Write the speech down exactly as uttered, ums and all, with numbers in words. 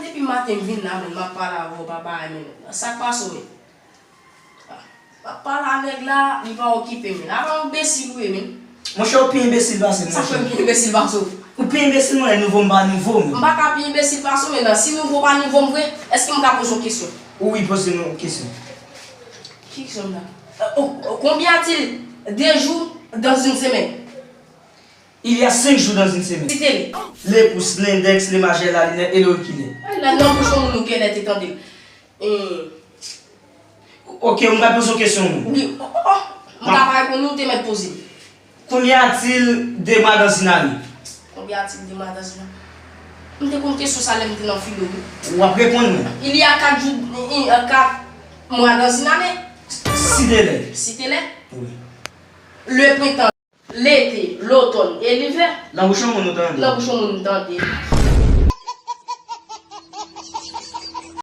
Depi maten m vin la, men m ap pale avè w, papa, men sa k pase w, men? M ap pale a nèg la, li pa okipe, men. Apa yon enbesil ou ye, men? Monchè, ou pi enbesil pase m, Sa fè m monchè. Pi enbesil pase w? Ou pi enbesil, mwen, lè nouvo m pa nouvo, men. M pa ka pi enbesil pase w, men si nouvo pa nouvo m vre, èske m ka poze w kesyon? Wi, poze m yon kesyon. Ki kesyon m la? Euh, oh, oh, combien y a-t-il de jours dans une semaine? Il y a cinq jours dans une semaine. Site li. Le pouce, l'index, le majeur, la lunette et le reculé. Ay, la nan bouch yon moun ou genlè te tande l. Eh, Ok, m pral poze w kesyon, non. Wi, oh, oh, oh. M ka pa reponn ou te mèt poze m. Combien a-t-il de mois dans une année? Combien y a-t-il de mois dans une année? M te konn kesyon sa lè m te nan filo, wi. W ap reponn mwen. Il y a quatre jours, il y a quatre mois dans une année. Site lè. Site lè. Wi. Le printemps, l'été, l'automne et l'hiver. Nan bouch yon moun ou tande. Nan bouch yon moun m tande.